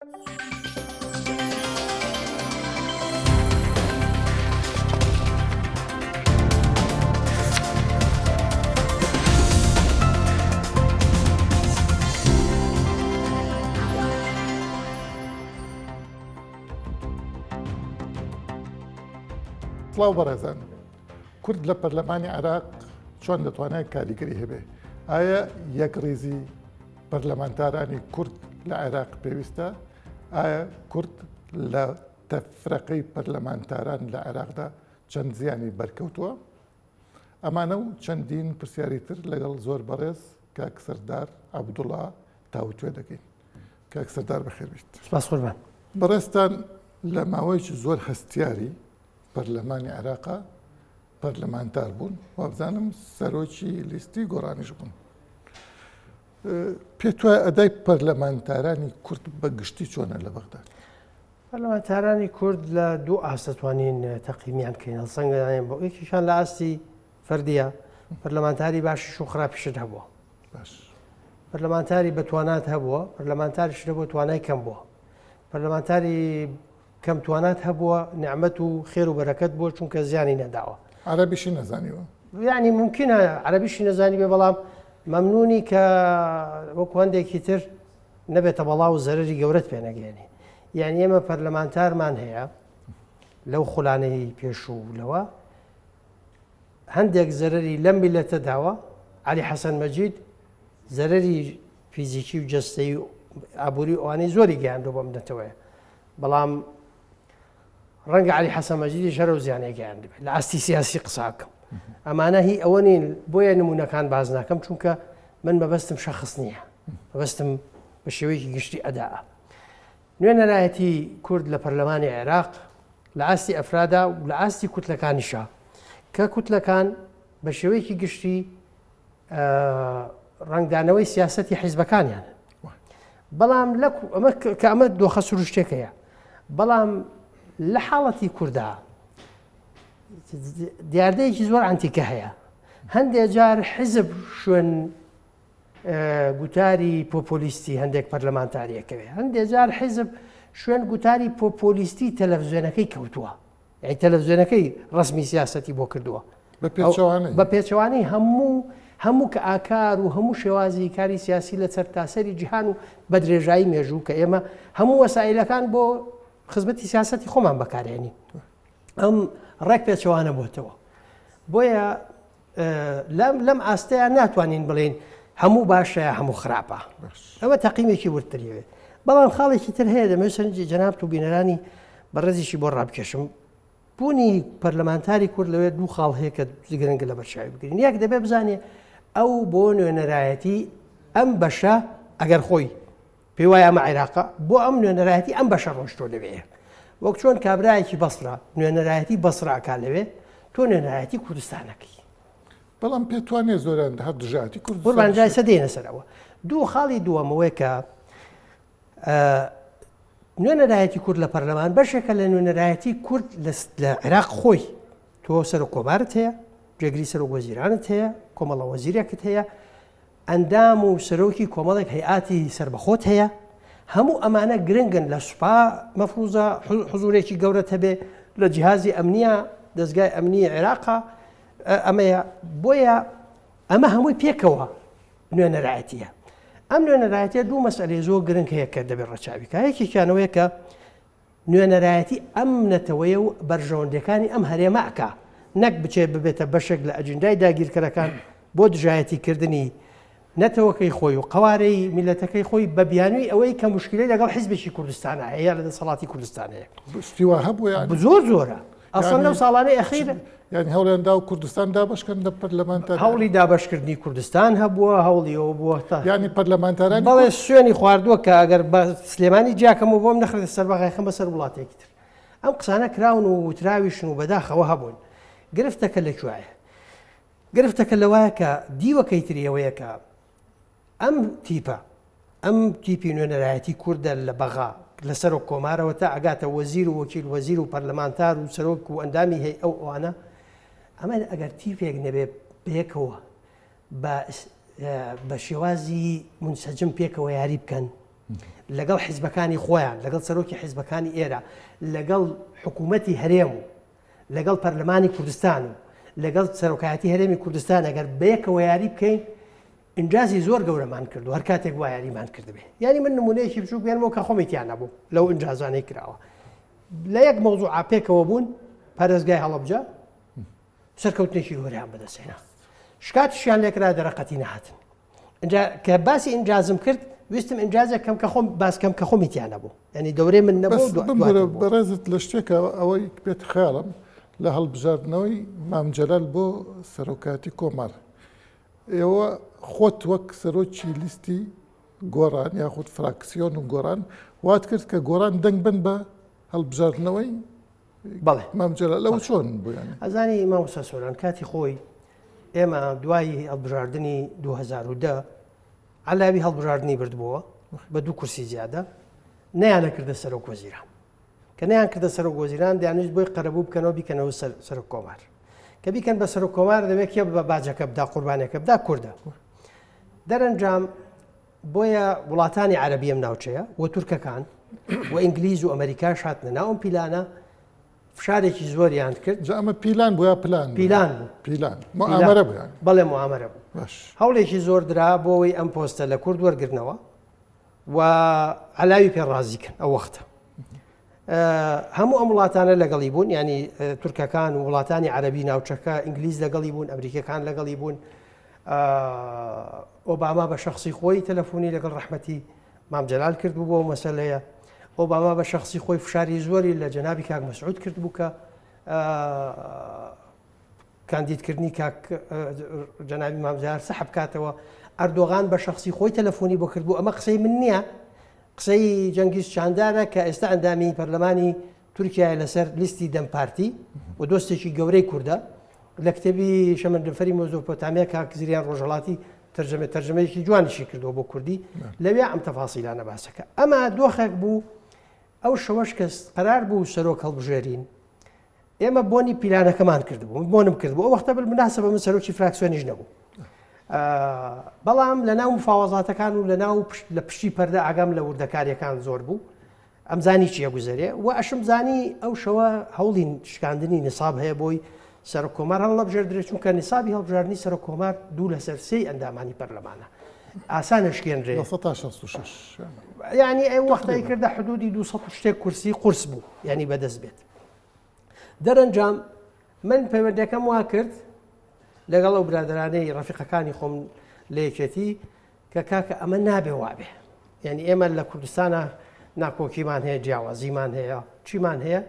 سڵاو بەڕێزان کورد لە پەرلەمانی عێراق چۆن دەتوانێت کاریگەری هەبێ ئایا یەکڕیزی پەرلەمانتارانی کورد لە عێراق پێویستە؟ ئایا کورد لە تەفرەقەی پەرلەمانتاران لە عێراقدا چەند زیانی بەرکەوتووە؟ ئەمانە و چەندین پرسیاری تر لەگەڵ زۆر بەڕێز کاک سەردار عەبدوڵا تاوتوێ دەکەین. کاک سەردار بەخێربیت. سپاس قوربان. بەڕێزتان لە ماوەیەکی زۆر هەستیاری پەرلەمانی عێراقا پەرلەمانتار بوون، وابزانم سەرۆکی لیستی گۆڕانیش بوون. پێت وایە ئەدای پەرلەمانتارانی کورد بە گشتی چۆنە لە بەغداد؟ پەرلەمانتارانی کورد لە دوو ئاست دەتوانین تەقیمیان بکەین هەڵسەنگێنین بۆ یەکیشان لە ئاستی فەردیە پەرلەمانتاری باشیش و خراپیشت هەبووە باش پەرلەمانتاری بەتوانات هەبووە پەرلەمانتاریش هەبووە توانای کەم بووە پەرلەمانتاری کەم توانات هەبووە نیعمەت و خێر و بەرەکەت بووە چونکە زیانی نەداوە. عەرەبیشی نەزانیوە؟ یانی مومکینە عەرەبیشی نەزانیبێ بەڵام مەمنونی کە وەکو هەندێکی تر نەبێتە بەڵا و زەرەری گەورەت پێ نەگەیەنێ. یانی ئێمە پەرلەمانتارمان هەیە لەو خولانەی پێشوو لەوە هەندێک زەرەری لەم میلەتە داوە عەلی حەسەن مەجید زەرەری فیزیکی و جەستەیی و ئابووری و ئەوانەی زۆری گەیاندووە بەم نەتەوەیە بەڵام ڕەنگە علی حەسەن مەجیدیش هەرەو زیانێ گەیاندبێت لە ئاستی سیاسی قساکەم ئەمانە هی ئەوە نین بۆیە نمونەکان باز ناکەم چونکە من مەبەستم شخص نییە مەبەستم بە شێوەیەکی گشتی ئەدا نوێنەرایەتی کورد لە پەرلەمانی عێراق لە ئاستی ئەفرادا و لە ئاستی کوتلەکانیشا کە کوتلەکان بە شێوەیەکی گشتی ڕەنگدانەوەی سیاسەتی حیزبەکانیان بەڵام لە ئەمە کە ئەمە دۆخە سروشتێکەیە بەڵام لە حاڵەتی کووردا دیاردەیەکی زۆر ئەنتیکە هەیە هەندێک جار حیزب شوێن گوتاری پۆپۆلیستی هەندێک پەرلەمانتاریەکەوێ هەندێک جار حیزب شوێن گوتاری پۆپۆلیستی تەلەڤزیۆنەکەی کەوتووە یانی تەلەفزیۆنەکەی ڕەسمی سیاسەتی بۆ کردووە. بە پێچەوانەی. بە پێچەوانەی هەموو هەموو کە ئاکار و هەموو شێوازی کاری سیاسی لە سەرتاسەری جیهان و بە درێژایی مێژوو کە ئێمە هەموو وەسائیلەکان بۆ خزمەتی سیاسەتی خۆمان بەکارێنین ئەم ڕێک پێچەوانە بۆتەوە بۆیە لەم لەم ئاستەیە ناتوانین بڵێین هەموو باشە یا هەموو خراپە ئەمە تەقیمێکی وردتریەوێت بەڵام خاڵێکی تر هەیە دەمەوێت سەرنجی جەنابت و بینەرانی بەڕێزیشی بۆ ڕابکێشم بوونی پەرلەمانتاری کورد لەوێ دوو خاڵ هەیە کە گرنگە لە بەرچاوی بگرین یەک دەبێ بزانێ ئەو بۆ نوێنەرایەتی ئەم بەشە ئەگەر خۆی پێی وایە ئەمە عێراقە بۆ ئەم نوێنەرایەتی ئەم بەشە ڕۆشتووە لەوێ وەک چۆن کابرایەکی بەسرە نوێنەرایەتی بەسرە ئەکا لەوێ تۆ نوێنەرایەتی کوردستانەکەی بەڵام پێت وانیە زۆریان هەر دژایەتی کوردستان قوربان جا ئێستا دێینە سەر ئەوە دوو خاڵی دووەمەوەی کە نوێنەرایەتی کورد لە پەرلەمان بەشێکە لە نوێنەرایەتی کورد لە عێراق خۆی تۆ سەرۆک کۆمارت هەیە جێگری سەرۆک وەزیرانت هەیە کۆمەڵە وەزیرێکت هەیە ئەندام و سەرۆکی کۆمەڵێک هەیئاتی سەربەخۆت هەیە، هەموو ئەمانە گرنگن لە سوپا مەفروزە حزورێکی گەورەت هەبێ لە جیهازی ئەمنیە دەزگای ئەمنی عێراقا ئەمەیە بۆیە ئەمە هەمووی پێکەوە نوێنەرایەتیە ئەم نوێنەرایەتە دوو مەسئلەی زۆر گرنگ هەیە کە دەبێت ڕەچاوی کە یەکێکیانەوەیە کە نوێنەرایەتی ئەم نەتەوەیە و بەرژەوەندیەکانی ئەم هەرێمە ئەکا نەک بچێت ببێتە بەشێک لە ئەجندای داگیرکەرەکان بۆ دژایەتی کردنی نەتەوەکەی خۆی و قەوارەی میلەتەکەی خۆی بە بیانووی ئەوەی کە موشکیلەی لەگەڵ حیزبێکی کوردستانە هەیە یا لە دەسەڵاتی کوردستان هەیە. شتی وا هەبوو یانی؟ زۆر زۆرە. ئەسڵەن لەو ساڵانەی ئەخیر. یانی هەوڵیان داوە کوردستان دابەش کەن لە پەرلەمانتار. هەوڵی دابەشکردنی کوردستان هەبووە، هەوڵی ئەوە بووە تا. یانی پەرلەمانتارانی. بەڵێ سوێنی خواردووە کە ئەگەر بە سلێمانی جیاکەم و بۆم نەخرێتە سەر بەغای خەم بەسەر وڵاتێکی تر. ئەم قسانە کراون و وتراویشن و بەداخەوە هەبوون. گرفتەکە لە کوێیە؟ گرفتەکە لەوایە کە دیوەکەی تری ئەوەیە کە ئەم تیپە، ئەم تیپی نوێنەرایەتی کوردە لە بەغا، لە سەرۆک کۆمارەوە تا ئەگاتە وەزیر و وەکیل وەزیر و پەرلەمانتار و سەرۆک و ئەندامی هەی ئەو ئەوانە، ئەمە ئەگەر تیپێک نەبێ بەیەکەوە بە بە شێوازی مونسەجم پێکەوە یاری بکەن. لەگەڵ حیزبەکانی خۆیان، لەگەڵ سەرۆکی حیزبەکانی ئێرە، لەگەڵ حکوومەتی هەرێم و لەگەڵ پەرلەمانی کوردستان و لەگەڵ سەرۆکایەتی هەرێمی کوردستان ئەگەر بەیەکەوە یاری بکەین ئینجازی زۆر گەورەمان کردو هەر کاتێک وا یاریمان کردبێ یانی من نمونەیەکی بچوک بێنمەوە کە خۆمی تیا نەبوو لەو ئینجازانەی کراوە لە یەک مەوزوع پێکەوە بوون پارێزگای هەڵەبجە سەرکەوتنێکی گەورەیان بەدەستهێنا شکاتیشیان لێکرا دەرەقەتی نەهاتن اینجا کە باسی ئینجازم کرد ویستم ئینجازێک کەم کە خۆم باس کەم کە خۆمی تیا نەبوو ینی دەورەی من نەبوو بەڕێزت لە شتێکە ئەوەی پێت خیاڵم لە هەڵبژاردنەوەی مام جەلال بۆ سەرۆکاتی کۆمار ئێوە خۆت وەک سەرۆکی لیستی گۆڕان یاخود فراکسیۆن و گۆڕان وات کرد کە گۆڕان دەنگ بن بە هەڵبژاردنەوەی بەڵێ مام جەلال ئەوە چۆن بوو یانی؟ ئەزانی مامۆستا سۆران کاتی خۆی ئێمە دوای هەڵبژاردنی 2010 عەلاوی هەڵبژاردنی بردبووە بە دوو کورسی زیادە نەیانەکردە سەرۆک وەزیران کە نەیان کردە سەرۆک وەزیران دەیانویست بۆی قەرەبوو بکەنەوە بیکەنەوە سەرۆک کۆمار کە بیکەن بە سەرۆک کۆمار دەبێت کێ بە باجەکە بدا قوربانەکە بدا کوردە دەرەنجام بۆیە وڵاتانی عەرەبی ئەم ناوچەیە و تورکەکان و ئینگلیز و ئەمریکاش هاتنە ناو ئەم پیلانە فشارێکی زۆریان کرد. جا ئەمە پیلان بوو یا پلان؟ پیلان بوو. پیلان. موئامەرە بوو یانی. بەڵێ موئامەرە بوو. باش. هەوڵێکی زۆر درا بۆ ئەوەی ئەم پۆستە لە کورد وەرگرنەوە و عەلاوی پێ ڕازی کەن ئەو وەختە. هەموو ئەم وڵاتانە لەگەڵی بوون ینی تورکەکان و وڵاتانی عەربی ناوچەکە ئینگلیز لەگەڵی بوون ئەمریکەکان لەگەڵی بوون ئۆباما بە شخصی خۆی تەلەفۆنی لەگەڵ ڕەحمەتی مام جەلال کرد بوو بۆ مەسەلەیە ئۆباما بە شخصی خۆی فشاری زۆری لە جەنابی کاک مەسعود کرد بوو کە کاندیدکردنی کاک جەنابی مام جەلال سەحب کاتەوە ئەردۆغان بە شخصی خۆی تەلەفۆنی بۆ کرد بوو ئەمە قسەی من نییە قسەی جەنگیز چاندارە کە ئێستا ئەندامی پەرلەمانی تورکیایە لەسەر لیستی دەم پارتی و دۆستێکی گەورەی کوردە لە کتێبی شەمەندەفەری مۆزۆپۆتامیا کاک زریان ڕۆژهەڵاتی تەرجەمە تەرجەمەیەکی جوانیشی کردووە بۆ کوردی لەوێ ئەم تەفاسیلانە باسەکە ئەمە دۆخێک بوو ئەو شەوەش کە قەرار بوو سەرۆک هەڵبژێرین ئێمە بۆنی پیلانەکەمان کردبوو بۆنم کردبوو ئەو وەختە بالمناسبە من سەرۆکی فراکسیۆنیش نەبوو بەڵام لە ناو مفاوەزاتەکان و لە ناو لە پشتی پەردە ئاگام لە وردەکاریەکان زۆر بوو ئەمزانی چیە گوزەرێ و ئەشم زانی ئەو شەوە هەوڵی شکاندنی نساب هەیە بۆی سەرۆک کۆمار هەڵنەبژێردرێت چونکە نسابی هەڵبژاردنی سەرۆک کۆمار دوو لەسەر سێی ئەندامانی پەرلەمانە ئاسانە شکێنرێ 166 یعنی ئەو وەختای کردە حدودی 200 شتێک کورسی قورس بوو یعنی بەدەست بێت دەرەنجام من پەیوەندەکەم وا کرد لەگەڵ ئەو برادرانەی ڕەفیقەکانی خۆم لە یەکێتی کە کاکە ئەمە نابێ وابێ یعنی ئێمە لە کوردستانە ناکۆکیمان هەیە جیاوازیمان هەیە چیمان هەیە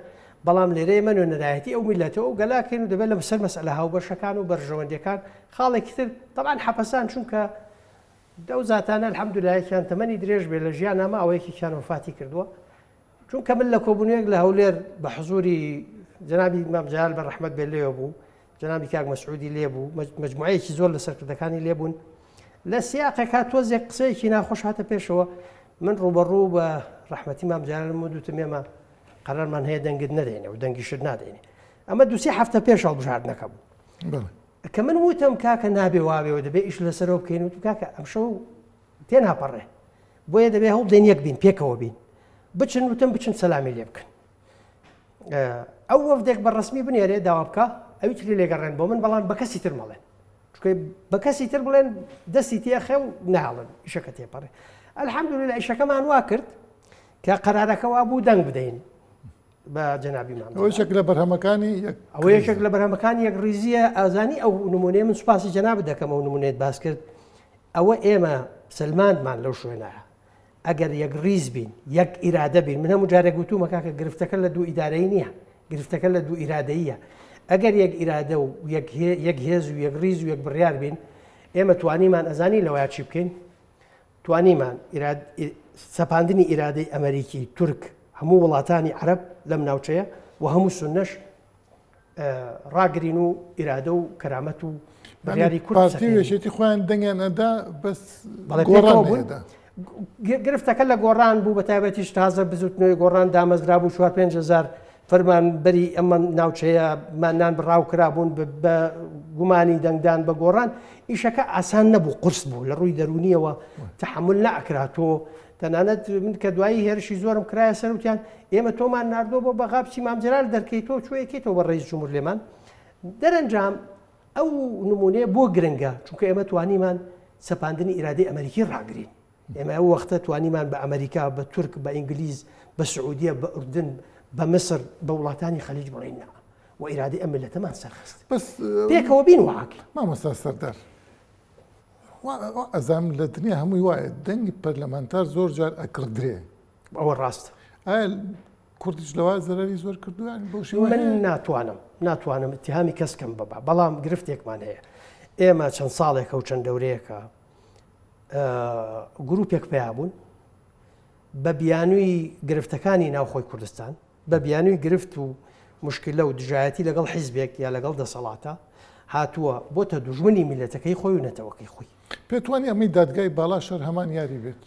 بەڵام لێرە ئێمە نوێنەرایەتی ئەو میلەتە و گەلاکەین و دەبێت لە سەر مەسئلە هاوبەشەکان و بەرژەوەندیەکان خاڵێکی تر تەبعەن حەپەسان چونکە دەو زاتانە الحمدلله یەکیان تەمەنی درێژ بێ لە ژیان ماوە یەکێکیان وەفاتی کردووە چونکە من لە کۆبوونەوەیەک لە هەولێر بە حزوری جەنابی مام جەلال بە ڕەحمەت بێ لێوە بوو جەنابی کاک مەسعودی لێ بوو مەجموعەیەکی زۆر لە سەرکردەکانی لێ بوون لە سیاقێکا تۆزێک قسەیەکی ناخۆش هاتە پێشەوە من ڕوبەڕوو بە ڕەحمەتی مام جەلالم و دوتم ئێمە قەرارمان هەیە دەنگت نەدەینێ و دەنگیشت نادەینێ ئەمە دوسێ هەفتە پێش هەڵبژاردنەکە بوو کە من وتم کاکە نابێ واوێ و دەبێ ئیش لەسەرەوە بکەین وتم کاکە ئەمشەو تێناپەڕێ بۆیە دەبێ هەوڵ بدەین یەک بین پێکەوە بین بچن وتم بچن سەلامی لێ بکەن ئەو وەفدێک بە ڕسمی بنێرێ داوا بکە ئەوی تری لێگەڕێن بۆ من بەڵام بە کەسی تر مەڵێن چونکە بە کەسی تر بڵێن دەستی تێخێ و ناڵن ئیشەکە تێپەڕێ الحەمدللە ئیشەکەمان وا کرد کە قەرارەکە وا بوو دەنگ بدەین بە جەنابی مام ئەوە یەکێک لە بەرهەمەکانی یەک ئەوە یەکێک لە بەرهەمەکانی یەک ڕیزیە ئازانی ئەو نمونەیە من سوپاسی جەنابت دەکەم ئەو نمونەیەت باس کرد ئەوە ئێمە سەلماندمان لەو شوێنە ئەگەر یەک ڕیز بین یەک ئیرادە بین من هەموو جارێک وتومە کاکە گرفتەکە لە دوو ئیدارەی نییە گرفتەکە لە دوو ئیرادەیە ئەگەر یەک ئیرادە و یەک هێز و یەک ڕیز و یەک بڕیار بین ئێمە توانیمان ئەزانی لەوەیا چی بکەین توانیمان سەپاندنی ئیرادەی ئەمریکی تورک هەموو وڵاتانی عەرەب لەم ناوچەیە و هەموو سوننەش ڕاگرین و ئیرادە و کەرامەت و بڕیاری کورد پارتی و یەکێتی خۆیان دەنگیان ئەدا بەس بەڵێ گۆڕان پێکەوە بوون. نەیەدا. گرفتەکە لە گۆڕان بوو بە تایبەتیش تازە بزوتنەوەی گۆڕان دامەزرا بوو چوار پێنج هەزار فەرمانبەری ئەمە ناوچەیە نان بڕاو کرابوون بە گومانی دەنگدان بە گۆڕان ئیشەکە ئاسان نەبوو قورس بوو لە ڕووی دەرونیەوە تحمل نەئەکرا تۆ. تەنانەت من کە دوایی هێرشی زۆرم کرایە سەر وتیان ئێمە تۆمان ناردووە بۆ بەغا بچی مام جەلال دەرکەی تۆ چۆیەکەیتەوە بە ڕئیس جمهور لێمان. دەرەنجام ئەو نمونەیە بۆ گرنگە چونکە ئێمە توانیمان سەپاندنی ئیرادەی ئەمریکی ڕاگرین. ئێمە ئەو وەختە توانیمان بە ئەمریکا، بە تورک، بە ئینگلیز، بە سعودیە، بە ئوردن، بە میسر، بە وڵاتانی خەلیج بڵێین نا و ئیرادەی ئەم میللەتەمان سەرخست. بەس پێکەوە بین وعاقل. مامۆستا سەردار وا ئەزانم لە دنیا هەمووی وایە دەنگی پەرلەمانتار زۆر جار ئەکڕدرێ. ئەوە ڕاستە. ئایا کوردیش لەوە زەرەری زۆر کردووە یانی بەو شێوە من ناتوانم ناتوانم اتهامی کەس کەم بەبا بەڵام گرفتێکمان هەیە ئێمە چەند ساڵێکە و چەند دەورەیەکە گروپێک پیا بوون بە بیانووی گرفتەکانی ناوخۆی کوردستان بە بیانووی گرفت و مشکلە و دژایەتی لەگەڵ حیزبێک یا لەگەڵ دەسەڵاتە هاتووە بۆتە دوژمنی میلەتەکەی خۆی و نەتەوەکەی خۆی. پێتوانیە ئەمەی دادگای باڵا شەر هەمان یاری بێت؟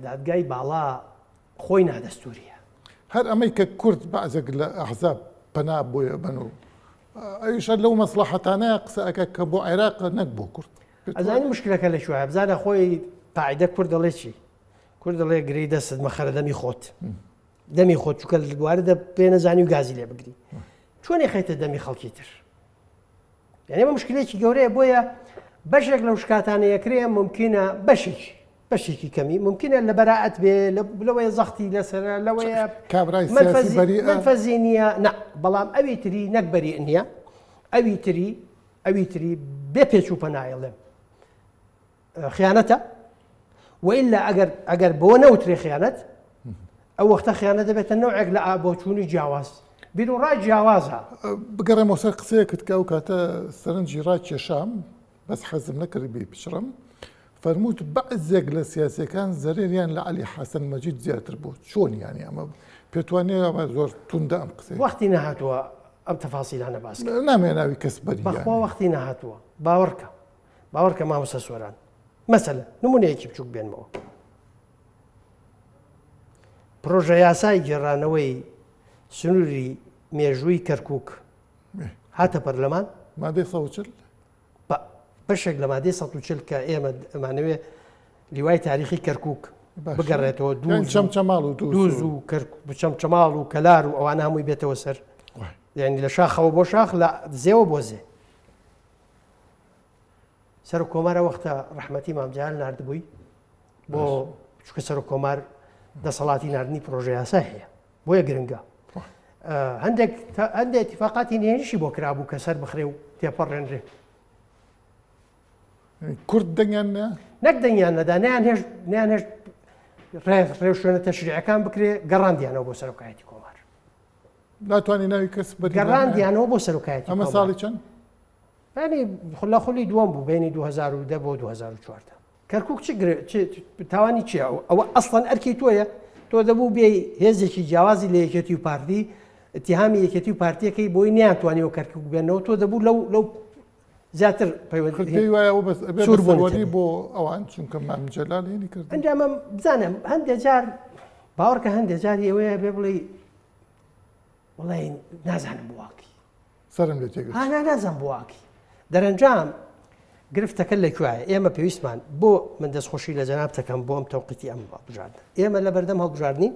دادگای باڵا خۆی نادەستوریە. هەر ئەمەی کە کورد بەعزێک لە ئەحزاب پەنا بۆی ئەبەن و ئەویش هەر لەو مەسڵەحەتانەیە قسە ئەکا کە بۆ عێراقە نەک بۆ کورد. ئەزانی مشکلەکە لە کوێیە؟ بزانە خۆی قاعدە کورد دەڵێ چی؟ کورد دەڵێ گرێی دەستت مەخەرە دەمی خۆت. دەمی خۆت چونکە واردە پێ نەزانی و گازی لێ بگری. چۆنی خەیتە دەمی خەڵکی تر؟ یعنی ئەمە مشکلێکی گەورەیە بۆیە بەشێک لەو شکاتانە یەکرێ ممکنە بەشێکی بەشێکی کەمی ممکنە لە بەراعەت بێ لەوەیە زەختی لەسەرە لەوەیە کابرای سیاسی بەریئە منفەزی نییە نا بەڵام ئەوی تری نەک بەری نییە ئەوی تری ئەوی تری بێ پێچ و پەنایڵێم خیانەتە وئیلا ئەگەر ئەگەر بۆ نەوترێ خیانەت ئەو وەختە خیانەت دەبێتە نەوعێک لە بۆچوونی جیاواز بیر و ڕای جیاوازە. بگەڕێمەوە سەر قسەیەکت کە ئەو کاتە سەرنجی ڕاکێشام بەس حەزم نەکرد بیپچڕم فەرمووت بەعزێک لە سیاسیەکان زەرەریان لە عەلی حەسەن مەجید زیاتر بوو چۆن یانی ئەمە پێت وانیە ئەمە زۆر توندە ئەم قسەیە؟ وەختی نەهاتووە ئەم تەفاسیلانە باس کەین. نامەوێ ناوی کەس بەری بەخوا یانی. وەختی نەهاتووە باوەڕکە باوەڕکە مامۆستا سۆران مەسەلەن نمونەیەکی بچووک بێنمەوە پرۆژە یاسای گێڕانەوەی سنووری مێژووی کەرکک هاتە پەرلەمان مادەی 140 بەشێک لە مادەی 140 کە ئێمە ئەمانەوێ لیوای تاریخی کەرکک بگەڕێتەوە دوو چەمچەماڵ و دووز و چەمچەماڵ و کەلار و ئەوانە هەمووی بێتەوە سەر یعنی لە شاخەوە بۆ شاخ لە زێوە بۆ زێ سەرۆک کۆمار ئەو وەختە ڕەحمەتی مام جەلال ناردبووی بۆ چونکە سەرۆک کۆمار دەسەڵاتی ناردنی پرۆژە یاسا هەیە بۆیە گرنگە هەندێک هەندێک اتفاقاتی نهێنیشی بۆ کرابوو کە سەر بخرێ و تێپەڕێنرێ کورد دەنگیان نە نەک دەنگیان نەدا نیان هێشت نیان هێشت ڕێوشوێنە تەشریعەکان بکرێ گەڕاندیانەوە بۆ سەرۆکایەتی کۆمار ناتوانانی ناوی کەس گەڕاندیانەوە بۆ سەرۆکایەتی ئەمە ساڵی چەند یانی لە خولی دووەم بوو بینی 2010 بۆ 2014 کەرکک چ تاوانی چیە ئەوە ئەسڵەن ئەرکی تۆیە تۆ دەبوو بێ هێزێکی جیاوازی لە یەکێتی و پارتی اتهامی یەکێتی و پارتیەکەی بۆی نیانتوانیەوە کەرکک بێنەوە تۆ دەبوو لەو لەو زیاتر پەیوەندی وایە بەس سوور بۆ ئەوان چونکە مام جەلال هێنی کرد ئەنجامە بزانم هەندێک جار باوەڕکە هەندێک جاری ئەوەیە بێ بڵێ وڵی نازانم بواکی سەرم لێ تێگرت. ها نا نازانم بۆ واکەی. دەرەنجام گرفتەکە لە کوایە؟ ئێمە پێویستمان بۆ من دەستخۆشی لە جەنابت دەکەم بۆ ئەم تەوقیتی ئەم هەڵبژاردنە. ئێمە لە بەردەم هەڵبژاردنین.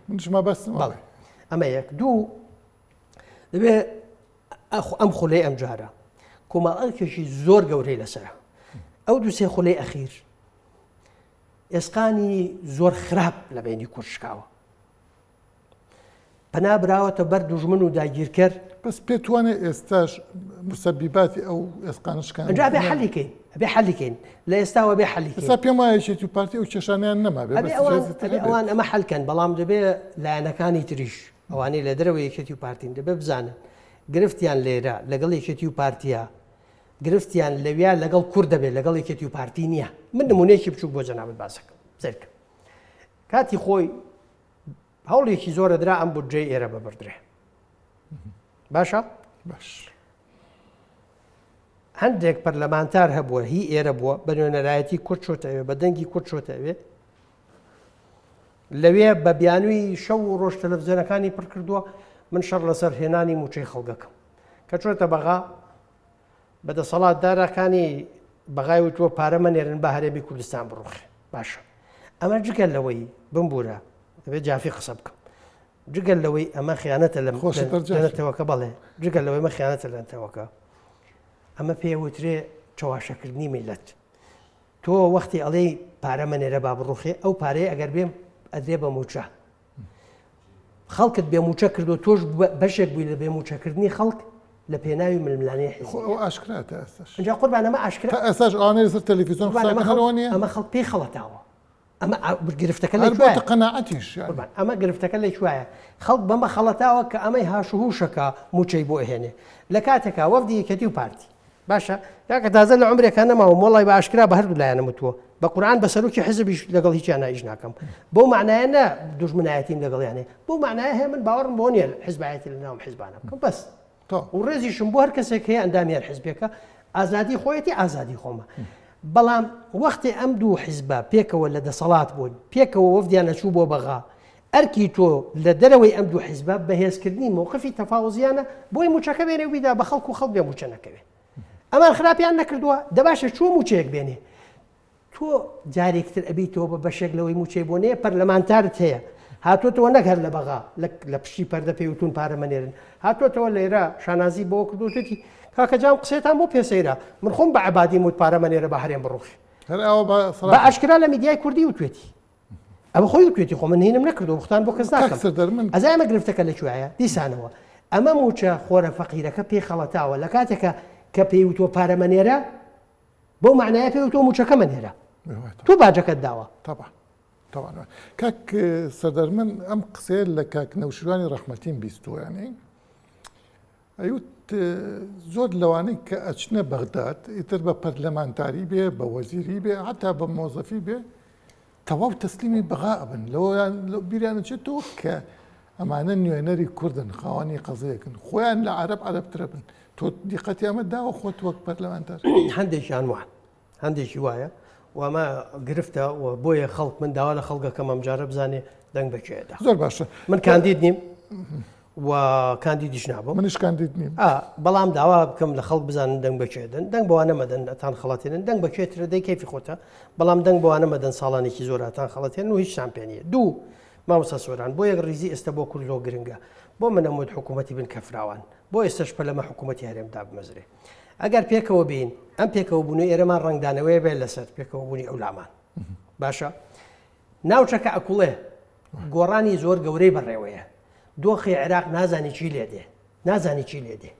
منیش مەبەستم بەڵێ ئەمە یەک دوو دەبێ ئەم خولەی ئەم جارە کۆمەڵ ئەرکێکی زۆر گەورەی لەسەرە ئەو دوو سێ خولەی ئەخیر ئێسقانی زۆر خراپ لە بینی کورد شکاوە پەنا براوەتە بەر دوژمن و داگیرکەر. بەس پێت وانیە ئێستاش موسەبیباتی ئەو ئێسقانە شکاندنە. ئەنجا ئەبێ حەلی کەین ئەبێ حەلی کەین لە ئێستاوە ئەبێ حەلی کەین. ئێستا پێم وایە یەکێتی و پارتی ئەو کێشانەیان نەمابێ ئەبێ ئەوان ئەبێ ئەوان ئەمە حەل کەن بەڵام دەبێ لایەنەکانی تریش ئەوانەی لە دەرەوەی یەکێتی و پارتین دەبێ بزانن گرفتیان لێرە لەگەڵ یەکێتی و پارتیە گرفتیان لەویا لەگەڵ کورد دەبێت لەگەڵ یەکێتی و پارتی نییە من نمونەیەکی بچووک بۆ جەنابت باسەکەم سەیرکە کاتی خۆی هەوڵێکی زۆرە درا ئەم بودجەی ئێرە ببردرێ باشە باش هەندێک پەرلەمانتار هەبووە هی ئێرە بووە بە نوێنەرایەتی کورد چۆتە ئەوێ بە دەنگی کورد چۆتە ئەوێ لەوێ بە بیانووی شەو و ڕۆژ تەلەڤزیۆنەکانی پڕ کردووە من شەڕ لەسەر هێنانی موچەی خەڵگەکەم کە چۆتە بەغا بە دەسەڵاتدارەکانی بەغای وتووە پارە مەنێرن با هەرێمی کوردستان بڕوخێ باشە. ئەمە جگە لەوەی بمبوورە دەبێت جافی قسە بکەم جگە لەوەی ئەمە خیانەتە لە نەتەوەکە بەڵێ جگە لەوەی مە خیانەتە لە نەتەوەکە ئەمە پێوترێ چەواشەکردنی میلەت تۆ وەختی ئەڵێی پارە مەنێرە با بڕوخێ ئەو پارەیە ئەگەر بێم ئەدرێ بە موچە خەڵکت بێ موچە کردو تۆش بەشێک بووی لە بێ موچەکردنی خەڵک لە پێناوی ململانێ حزب ئەو ئاشکرا تا ئێستاش ئینجا قوربان ئەمە ئاشکرا تا ئێستاش ئەوانەی لەسەر تەلەفیزیۆن قوربان قسە ئەمە دەکەن خەڵک ئەوە نییە ئەمە خەڵک پێی خەڵەتاوە ئەمە گرفتەکە لە هەر کوێیە بۆتە قەناعەتیش یانی. قوربان ئەمە گرفتەکە لە کوێیە خەڵک بەمە خەڵەتاوە کە ئەمەی هاش و هوشەکە موچەی بۆ ئەهێنێ لە کاتێکا وەفدی یەکێتی و پارتی باشە کاکە تازە لە عمرێکا نەماوم وەڵی بە ئاشکرا بە هەردوو لایەنم وتووە بە قورعان بە سەرۆکی حزبیش لەگەڵ هیچیان ئیش ناکەم بەو معنایە نە دوژمنایەتیم لەگەڵیانێ بەو معنایە هەیە من باوەڕم بۆ نییە حزبایەتی لە ناوم حزبانە بکەم بەس و ڕێزیشم بۆ هەر کەسێک هەیە ئەندامی هەر حزبێکە ئازادی خۆیەتی ئازادی خۆمە بەڵام وەختی ئەم دوو حزبە پێکەوە لە دەسەڵات بوون پێکەوە وەفدیان نەچوو بۆ بەغا ئەرکی تۆ لە دەرەوەی ئەم دوو حیزبە بەهێزکردنی مەوقفی تەفاوزیانە بۆی موچەکە بێنێ و بیدا بە خەڵک و خەڵک بێ موچە نەکەوێ. ئەمان خراپیان نەکردووە دەباشە چۆ موچەیەک بێنێ تۆ جارێکتر ئەبیتەوە بە بەشێک لەوەی موچەی بۆ نەیە پەرلەمانتارت هەیە هاتووەتەوە نەک هەر لە بەغا لە پشتی پەردە پێی وتون پارە مەنێرن هاتووەتەوە لێرە شانازی بۆ کردوتێتی کاکە جام قسەتان بۆ پێسەیرە من خۆم بە عبادی موت پارە مەنێرە بە هەرێم بڕوخێ هەر ئەوە بە ئاشکرا لە میدیای کوردی وتوێتی ئەمە خۆی وتوێتی خۆ من هینم نەکردو بوختان بۆ کەس ناکەم ئەزای ئەمە گرفتەکە لە کوێیە دیسانەوە ئەمە موچە خۆرە فەقیرەکە پێی خەڵەتاوە لە کاتێکە کە پێی وتوە پارە مەنێرە بەو معنایە پێی وتوە موچەکە مەنێرە تۆ باجەکەت داوە طبعا طبعا کاک سەردار من ئەم قسەیە لە کاک نەوشیروانی ڕەحمەتیم بیستووە یعنی ئەیوت زۆر لەوانەی کە ئەچنە بەغداد ئیتر بە پەرلەمانتاری بێ بە وەزیری بێ حتا بە مۆزەفی بێ تەواو تەسلیمی بەغا ئەبن لەوەیان بیریان چێتەوە کە ئەمانە نوێنەری کوردن خاوەنی قەزەیەکن خۆیان لە عەرەب عەرەبترە بن تۆ دیقەتی ئەمە داوە خۆت وەک پەرلەمانتار هەندێکیان وان هەندێکی وایە و ئەمە گرفتە و بۆیە خەڵک من داوا لە خەڵکەکەم ئەمجارە بزانێ دەنگ بەکێدا زۆر باشە من کاندید نیم و کاندیدیش نابم منیش کاندید نیم بەڵام داوا بکەم لە خەڵک بزانن دەنگ بەکێدن دەنگ بەوانە مەدەن ئەتان خەڵەتێنن دەنگ بەکێترە دەی کەیفی خۆتە بەڵام دەنگ بەوانە مەدەن ساڵانێکی زۆراتان خەڵەتێن و هیچتان پێ نییە دوو مامۆستا سۆران بۆ یەک ڕیزی ئێستا بۆ کورد زۆر گرنگە بۆ منەموت حکوومەتی بن کەفراوان بۆ ئێستش پەلەمە حکوومەتی هەرێم دابمەزرێ ئەگەر پێکەوە بین ئەم پێکەوە بوون ئێرەمان ڕنگدانەوەی بێت لەسەر پێکەوە بوونی ئەو لامان باشە ناوچەکە ئەکوڵێ گۆڕانی زۆر گەورەی بەڕێوەیە دۆخی عێراق نازانی چی لێ دێ نازانی چی لێ دێ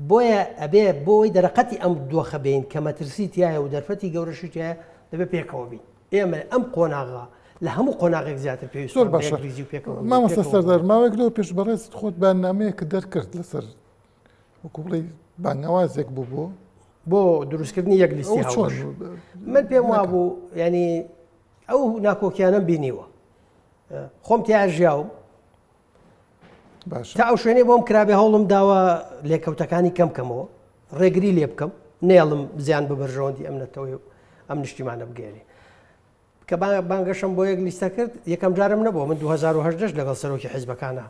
بۆیە ئەبێ بۆی دەرەقەتی ئەم دۆخە بین کە مەترسی تایە و دەرفەتی گەورەشی تایە دەبێ پێکەوە بین ئێمە ئەم قۆناغا لە هەموو قۆناغێک زیاتر پێویست زۆر باشە مامۆستا سەردار ماوەیەک لەوە پێش بەڕێزت خۆت بەیاننامەیەکت دەرکرد لەسەر وەکو بڵێی بانگەوازێک بوو بۆ بۆ دروستکردنی یەک لیستی هاوبەش من پێم وابوو ینی ئەو ناکۆکیانەم بینیوە خۆم تیا ژیاوم تا ئەو شوێنەی بۆم کرابێ هەوڵم داوە لێکەوتەکانی کەم کەمەوە ڕێگری لێ بکەم نێڵم زیان بە بەرژەوەندی ئەم نەتەوەی و ئەم نیشتیمانە بگەێنێ کە بانگەشەم بۆ یەک لیستە کرد یەکەم جارم نەبوو من 2010 لەگەڵ سەرۆکی حیزبەکانە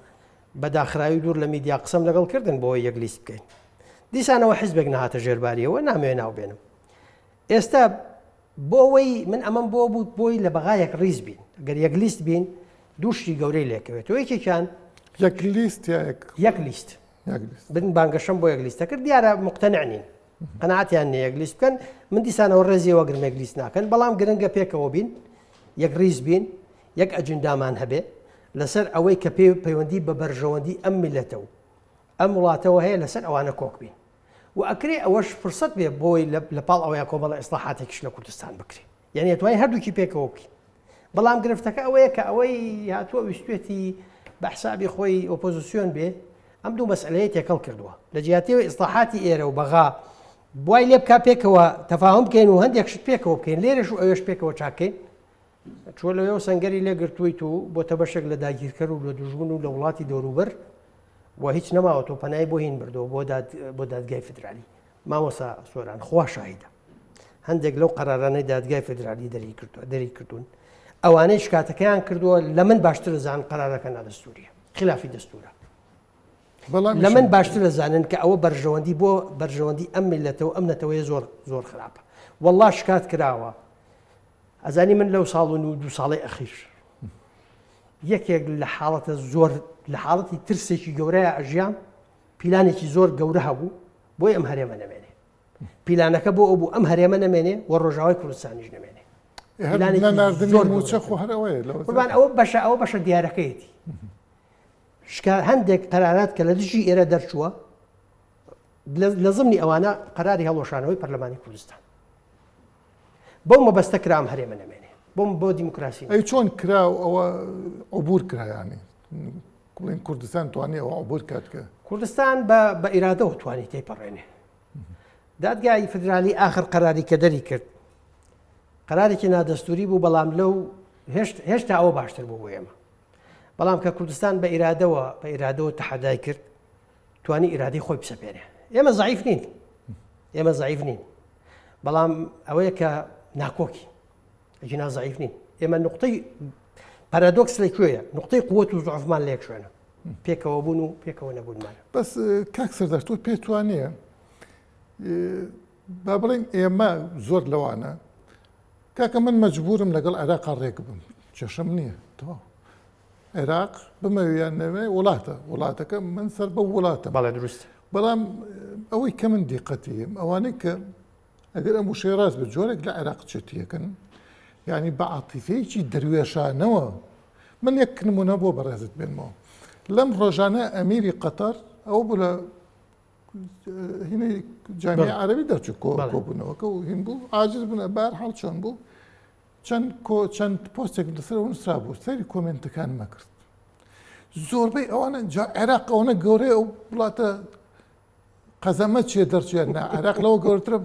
بە داخراوی دوور لە میدیا قسەم لەگەڵ کردن بۆ یەک لیست بکەین دیسانەوە حیزبێک نهاتە ژێرباریەوە نامەوێ ناو بێنم ئێستا بۆ ئەوەی من ئەمەم بۆ بوو بۆی لە بەغا یەک ڕیز بین گەر یەک لیست بین دوو شتی گەورەی لێکەوێتەوە یەکێکیان یەک لیست یا یەک یەک لیست بن بانگەشەم بۆ یەک لیستە کرد دیارە مقتەنع نین قەناعەتیان نییە یەک لیست بکەن من دیسانەوە ڕێزی وەگرم یەک لیست ناکەن بەڵام گرنگە پێکەوە بین یەک ڕیز بین یەک ئەجندامان هەبێ لەسەر ئەوەی کە پێ پەیوەندی بە بەرژەوەندی ئەم میلەتە و ئەم وڵاتەوە هەیە لەسەر ئەوانە کۆک بین و ئەکرێ ئەوەش فرسەت بێ بۆی لە پاڵ ئەوەیە کۆمەڵە ئیسلاحاتێکیش لە کوردستان بکرێ یعنی ئەتوانین هەردووکی پێکەوە بکەین بەڵام گرفتەکە ئەوەیە کە ئەوەی هاتووە ویستێتی بە حسابی خۆی ئۆپۆزیسیۆن بێ ئەم دوو مەسئلەیە تێکەڵ کردووە لە جیاتیەوە ئیسلاحاتی ئێرە و بەغا بوای لێ بکا پێکەوە تەفاهم بکەین و هەندێک شت پێکەوە بکەین لێرەش و ئەوێش پێکەوە چاکەین چوە لەوێ و سەنگەری لێ گرتوویت و بۆتە بەشێک لە داگیرکەر و لە دوژمن و لە وڵاتی دەوروبەر و هیچ نەماوە تۆ پەنای بۆ هین بردەوە بۆ داد بۆ دادگای فدرالی مامۆسا سۆران خوا شاهیدە هەندێک لەو قەرارانەی دادگای فدرالی دەری کردووە دەری کردوون ئەوانەی شکاتەکەیان کردووە لە من باشتر زان قەرارەکە نادەستوریە خلافی دەستورە لە من باشتر دەزانن کە ئەوە بەرژەوەندی بۆ بەرژەوەندی ئەم میلەتە و ئەم نەتەوەیە زۆر زۆر خراپە والله شکات کراوە. ئەزانی من لەو ساڵ و دوو ساڵی ئەخیر یەکێک لە حاڵەتە زۆر لە حاڵەتی ترسێکی گەورەیە ئەژیام پیلانێکی زۆر گەورە هەبوو بۆی ئەم هەرێمە نەمێنێ پیلانەکە بۆ ئەو بوو ئەم هەرێمە نەمێنێ و ڕۆژاوای کوردستانیش نەمێنێ قوربان ئەوە بەشە ئەوە بەشە دیارەکەیەتی شکار هەندێک قەرارات کە لە دژی ئێرە دەرچووە لە زمنی ئەوانە قەراری هەڵوەشانەوەی پەرلەمانی کوردستان بەو مەبەستە کرام هەرێمە نەمێنێ بۆم بۆ دیموکراسی ئەی چۆن کرا ئەوە عبور کرایانی بڵێن کوردستان توانی ئەوە عبور کات کە کوردستان بە بە ئیرادەوە توانی تێپەڕێنێ دادگای فدرالی ئاخر قەراری کە دەری کرد قەرارێکی نادەستوری بوو بەڵام لەو هێشتا ئەوە باشتر بوو بۆ ئێمە بەڵام کە کوردستان بە ئیرادەوە بە ئیرادەوە تەحەدای کرد توانی ئیرادەی خۆی بسەپێنێ ئێمە زعیف نین ئێمە زعیف نین بەڵام ئەوەیە کە ناکۆکی ئەگینا زعیف نین ئێمە نقطەی پارادۆکس لە کوێیە نقطەی قوت و زعفمان لە یەک شوێنە پێکەوە بوون و پێکەوە نەبوونمان بەس کاک سەردار تۆ پێت وانەیە با بڵێن ئێمە زۆر لەوانە کاکە من مەجبورم لەگەڵ عێراقا ڕێک بم کێشەم نییە تەواو عێراق بمەوێ یان نەوێ وڵاتە وڵاتەکە من سەر بە وڵاتە بەڵێ دروست بەڵام ئەوەی کە من دیقەتیم ئەوانەی کە ئەگەر ئەم وشەی ڕاست بە جۆرێک لە عێراق چێتیەکەن یعنی بە عاتیفەیەکی دەروێشانەوە من یەک نمونە بۆ بەڕێزت بێنمەوە لەم ڕۆژانە ئەمیری قەتەر ئەو بوو لە هینی جامی عەربی دەرچوو کۆبوونەوەکە و هین بوو عاجز بوون بار حاڵ چۆن بوو چەند کۆ چەند پۆستێک لەسەر نووسرا بوو سەیری کۆمێنتەکانمە کرد زۆربەی ئەوانە جا عێراق ئەوەنە گەورەیە ئەو وڵاتە قەزەمە چێ دەرچێت نا عێراق لەوە گەورەترە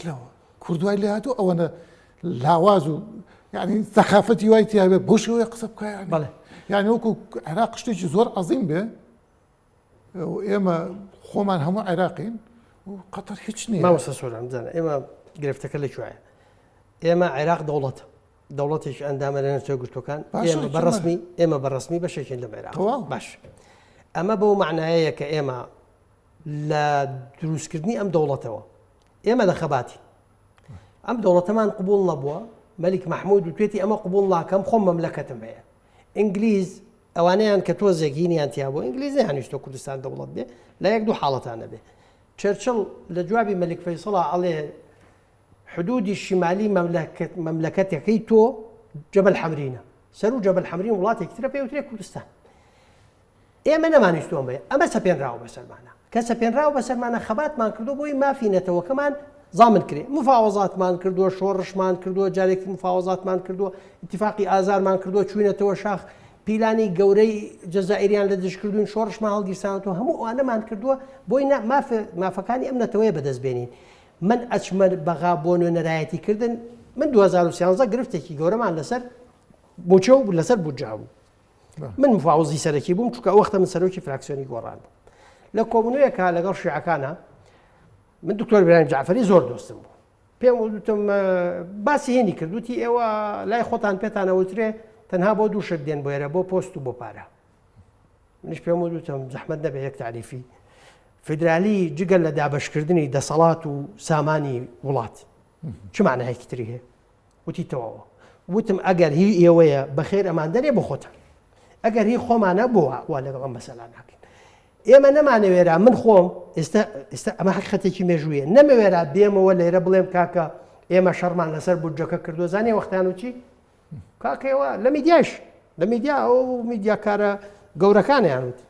لەوە کوردوای لێ هاتوو ئەوەنە لاواز و یعنی سەخافەتی وای تیاێ بۆ شێوەیە قسە بکە بەڵێ یعنی وەکو عێراق شتێکی زۆر عەزیم بێ ئێمە خۆمان هەموو عێراقین و قەتەر هیچ نییە. مامۆستا سۆران بزانە ئێمە گرفتەکە لە کوێیە؟ ئێمە عێراق دەوڵەتە دەوڵەتێکی ئەندامە لە نەتەوە گرتوەکان ئێمە بە ڕسمی ئێمە بە ڕسمی بەشێکین لە عێراق باش ئەمە بەو معنایەیە کە ئێمە لە دروستکردنی ئەم دەوڵەتەوە ئێمە لە خەباتی ئەم دەوڵەتەمان قبول نەبووە مەلیک مححمود و توێتی ئەمە قبول ناکەم خۆم مەملەکەتم هەیە ئینگلیز ئەوانەیان کە تۆزێک هینیان تیا بوو ئینگلیز نەیانویستوە کوردستان دەوڵەت بێ لە یەک دوو حاڵەتان نەبێ چرچڵ لە جوابی مەلیک فەیسەڵا ئەڵێ حدودی شمالی مەملەکەت مەملەکەتەکەی تۆ جەبەل حەمرینە سەرو جەبەل حەمرین وڵاتێکی ترە پێوترێ کوردستان ئێمە نەمانویستوە بێ ئەمە سەپێنراوە بەسەرمانە کە سەپێنراوە بەسەرمانە خەباتمان کردو بۆی مافی نەتەوەکەمان زامن کرێ مفاوەزاتمان کردووە شۆڕشمان کردووە جارێکی مفاوەزاتمان کردووە اتفاقی ئازارمان کردووە چوینەتەوە شاخ پیلانی گەورەی جەزائیریان لە دژکردوین شۆڕشمان هەڵگیرسانەوە هەموو ئەوانەمان کردووە بۆی مافەکانی ئەم نەتەوەیە بەدەست بێنین من ئەچمە بەغا بۆ نوێنەرایەتی کردن من 2013 گرفتێکی گەورەمان لەسەر موچە و لەسەر بودجە هەبوو من مفاوزی سەرەکی بووم چونکە ئەو وەختە من سەرۆکی فراکسیۆنی گۆڕان بووم لە کۆبوونەوەیەکا لەگەڵ شیعەکانە من دکتۆر برایم جعفری زۆر دۆستم بوو پێم وتم باسی هێنی کرد وتی ئێوە لای خۆتان پێتانەوترێ تەنها بۆ دوو شت دێن بۆ ئێرە بۆ پۆست و بۆ پارە منیش پێم وتم زەحمەت نەبێ یەک تعریفی فیدرالی جگە لە دابەشکردنی دەسەڵات و سامانی وڵات چ معنایەکی تری هەیە وتی تەواوە. وتم ئەگەر هی ئێوەیە بەخێر ئەمان دەرێ بۆ خۆتان. ئەگەر هی خۆمانە بۆ وا لەگەڵ ئەم مەسەلە ناکەین. ئێمە نەمانەوێرا من خۆم ئێستا ئێستا ئەمە حەقیقەتێکی مێژوویە نەمەوێرا بێمەوە لێرە بڵێم کاکە ئێمە شەڕمان لەسەر بودجەکە کردووە زانێ وەختیان و چی کاکەوە لە میدیاش لە میدیا ئەو میدیاکارە گەورەکانیان وت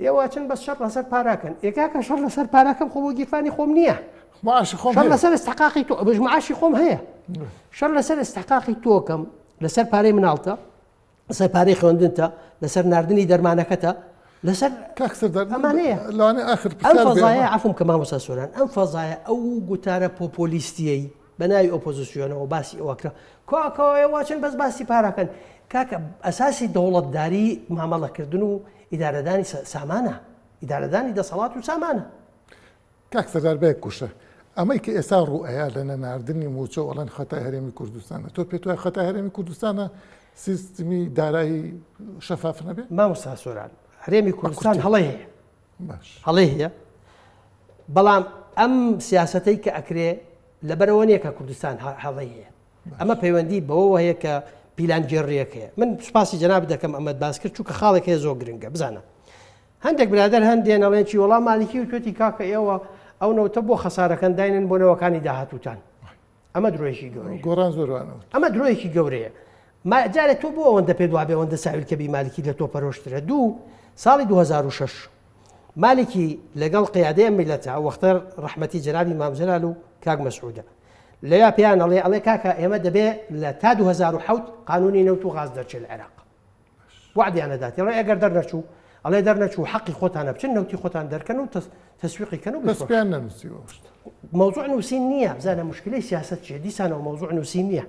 ئێوە ئەچن بەس شەڕ لەسەر پاراکەن ئێ کاکە شەڕ لەسەر پاراکەم خۆ بۆ گیرفانی خۆم نییە معاشی خۆم شەڕ لەسەر استحقاقی تۆ بەش معاشی خۆم هەیە شەڕ لەسەر استحقاقی تۆکەم لەسەر پارەی مناڵتە لەسەر پارەی خوێندنتە لەسەر ناردنی دەرمانەکەتە لەسەر کاک سەردار ئەمانەیە لەوانەیە ئاخر ئەم پرسیار بێ فەزایە عەفوم کە مامۆستا سۆران ئەم فەزایە ئەو گوتارە پۆپۆلیستیەی بە ناوی ئۆپۆزیسیۆنەوە باسی ئەوە کرا کاکە ئێوە چەند بەس باسی پاراکەن کاکە ئەساسی دەوڵەتداری مامەڵەکردن و ئیدارەدانی سامانە ئیدارەدانی دەسەڵات و سامانە. کاک سەردار بە یەک وشە ئەمەی کە ئێستا ڕوو ئەیا لە نەناردنی مووچە و ئەڵێن خەتای هەرێمی کوردستانە تۆ پێت وایە خەتای هەرێمی کوردستانە سیستمی دارایی شەفاف نەبێ؟ مامۆستا سۆران هەرێمی کوردستان هەڵەی هەیە باش هەڵەی هەیە بەڵام ئەم سیاسەتەی کە ئەکرێ لەبەرەوە نییە کە کوردستان هەڵەی هەیە. ئەمە پەیوەندی بەوەوە هەیە کە پیلانگێڕیەک هەیە. من سوپاسی جەنابت دەکەم ئەمەت باس کرد چونکە خاڵێک هەیە زۆر گرنگە بزانە. هەندێک برادەر هەن دێن ئەڵێن چی وەڵا مالکی وتوێتی کاکە ئێوە ئەو نەوتە بۆ خەسارەکەن داینن بۆ نەوەکانی داهاتووتان. ئەمە درۆیەکی گەورەیە. گۆڕان زۆر وانە وت. ئەمە درۆیەکی گەورەیە. ما جارێ تۆ بۆ ئەوەندە پێت وابێ ئەوەندە ساویلکە بی مالکی لە تۆ پەرۆشترە. دوو ساڵی 2006 مالکی لەگەڵ قیادەی ئەم میللەتە ئەو وەختە ڕەحمەتی جەنابی مام جەلال و کاک مەسعودە لەویا پێیان ئەڵێ ئەڵێ کاکە ئێمە دەبێ لە تا 2007 قانونی نەوت و غاز دەرچێ لە عێراق. وەعدیان ئەدات ئەڵێ ئەگەر دەرنەچوو ئەڵێ دەرنەچوو حەقی خۆتانە بچن نەوتی خۆتان دەرکەن و تەسویقی کەن و بەس پێیان نەنووسیوە ئەو شتە. مەوزوع نووسین نییە بزانە مشکلەی سیاسەت چییە دیسانەوە مەوزوع نووسین نییە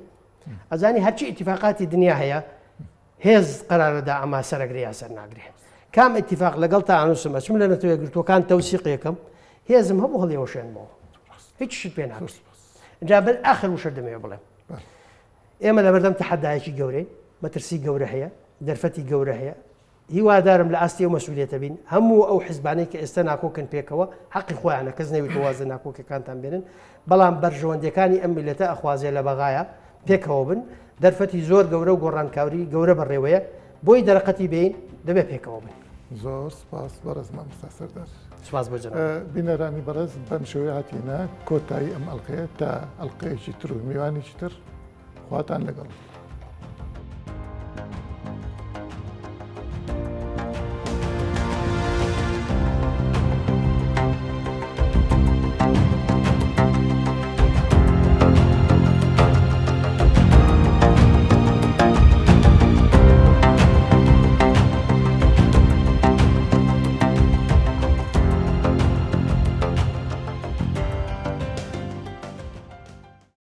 ئەزانی هەرچی ئیتیفاقاتی دنیا هەیە هێز قەرارەدا ئەما سەرەگرێ یا سەر ناگرێ کام ئیتیفاق لەگەڵ تا ئەنووسم ئەچم لە نەتەوە یەکگرتووەکان تەوسیقێکم هێزم هەبوو هەڵیەوەشێنمەوە هیچ شت پێ ناکرێت جا بەر ئاخر وشە دەمەوێ بڵێم ئێمە لەبەردەم تەحەدایەکی گەورەین، مەترسی گەورە هەیە، دەرفەتی گەورە هەیە، هیوادارم لە ئاستی ئەو مەسئولیەتە بین، هەموو ئەو حزبانەی کە ئێستا ناکۆکن پێکەوە حەقی خۆیانە، کەس نەیوتووە واز لە ناکۆکیەکانتان بێنن، بەڵام بەرژەوەندیەکانی ئەم میللەتە ئەخوازێ لە بەغایا پێکەوە بن، دەرفەتی زۆر گەورە و گۆڕانکاوری گەورە بەڕێوەیە، بۆی دەرەقەتی بێین دەبێ پێکەوە بن. زۆر سپاس بەڕێز مامۆستا سەردار. سپاس بۆ جەنابت. بینەرانی بەڕێز بەم شێوەیە هاتینە کۆتایی ئەم ئەڵقەیە تا ئەڵقەیەکی تر و میوانێکی تر خواتان لەگەڵ.